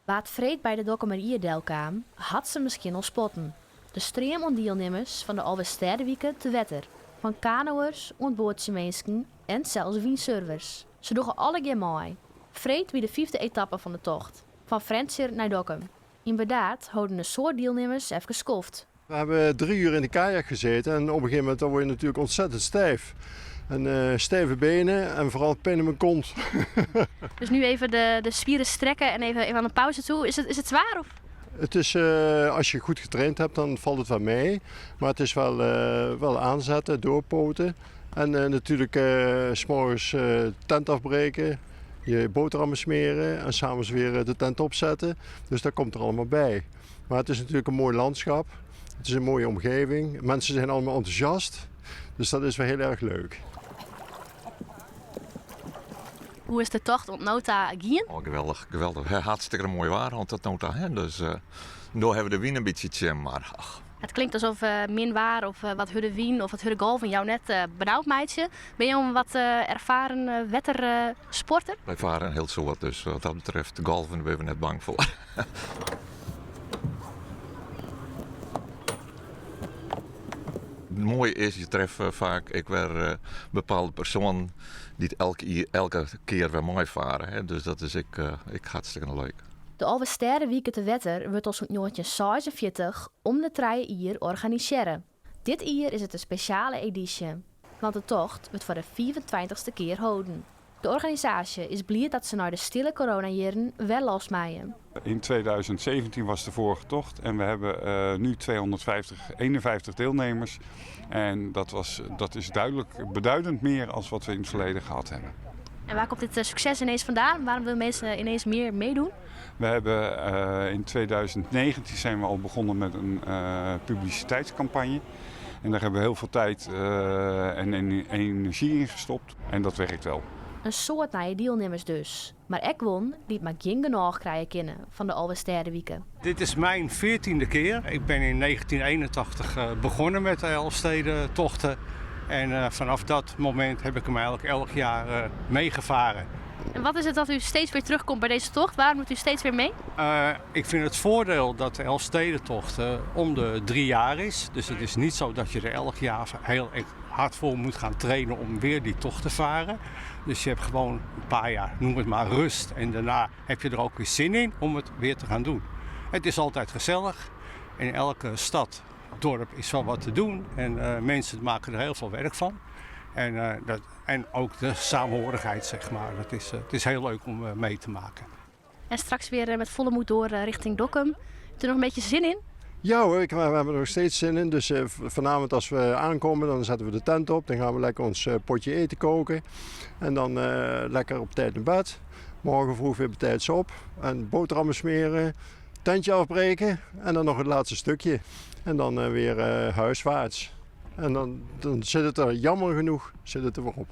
Wa't freed by de Dokkumer Ie delkaam, hat se miskien al spotten. De stream oan dielnimmers fan de Alvestêdewike te wetter. Fan kanoërs oant boatsjeminsken en sels wynsurfers. Se dogge allegear mei. Freed wie de fyfde etappe fan de tocht, fan Frjentsjer nei Dokkum. Yn Burdaard holden in soad dielnimmers efkes skoft. We hebben 3 uur in de kajak gezeten en op een gegeven moment dan word je natuurlijk ontzettend stijf. En stijve benen en vooral pijn in mijn kont. Dus nu even de spieren strekken en even aan een pauze toe. Is het zwaar? Of? Het is, als je goed getraind hebt, dan valt het wel mee. Maar het is wel aanzetten, doorpoten. En natuurlijk 's morgens tent afbreken, je boterhammen smeren en s'avonds weer de tent opzetten. Dus dat komt er allemaal bij. Maar het is natuurlijk een mooi landschap. Het is een mooie omgeving. Mensen zijn allemaal enthousiast. Dus dat is wel heel erg leuk. Hoe is de tocht oant no ta gien? Oh, geweldich, geweldich. Hartstikke moai waar, want dat no ta. Hè? Dus no hawwe we de wyn in bytsje tsjin, mar ach. It klinkt alsof min waar of wat hurde wyn of wat hurde golven jou net benaud meitsje. Binne jo in wat erfaren wettersporter? Wy farre in hiel soad, dus wat dat betreft de golven binne we net bang foar. Moai is, je treffe faak ek wer bepaalde persoanen dy't elke kear wer meifarre. Hè? Dus dat is ek hartstikke leuk. De Alvestêdewike te wetter wurdt al sûnt 1946 om de 3 jier organisearre. Dit jier is it in spesjale edysje, want de tocht wurdt foar de 25ste kear holden. De organisaasje is bliid dat se nei de stille coronajierren wer los meie. In 2017 was de vorige tocht en we hebben nu 250, 51 deelnemers. En dat is duidelijk beduidend meer als wat we in het verleden gehad hebben. En waar komt dit succes ineens vandaan? Waarom willen mensen ineens meer meedoen? We hebben in 2019 zijn we al begonnen met een publiciteitscampagne. En daar hebben we heel veel tijd en energie in gestopt. En dat werkt wel. In soad nije dielnimmers dus. Mar ek guon dy't mar gjin genôch krije kinne fan de Alvestêdewike. Dit is mijn 14e keer. Ik ben in 1981 begonnen met de Elfstedentochten. En vanaf dat moment heb ik hem eigenlijk elk jaar meegevaren. En wat is het dat u steeds weer terugkomt bij deze tocht? Waarom doet u steeds weer mee? Ik vind het voordeel dat de Elfstedentocht om de 3 jaar is. Dus het is niet zo dat je er elk jaar heel erg hard voor moet gaan trainen om weer die tocht te varen. Dus je hebt gewoon een paar jaar, noem het maar rust. En daarna heb je er ook weer zin in om het weer te gaan doen. Het is altijd gezellig. In elke stad, dorp is wel wat te doen. En mensen maken er heel veel werk van. En ook de samenhorigheid, zeg maar. Het is heel leuk om mee te maken. En straks weer met volle moed door richting Dokkum. Hebt u nog een beetje zin in? Ja hoor, we hebben er nog steeds zin in. Dus vanavond als we aankomen, dan zetten we de tent op. Dan gaan we lekker ons potje eten koken. En dan lekker op tijd naar bed. Morgen vroeg weer betijds op. En boterhammen smeren, tentje afbreken. En dan nog het laatste stukje. En dan weer huiswaarts. En dan zit het er jammer genoeg zit het er weer op.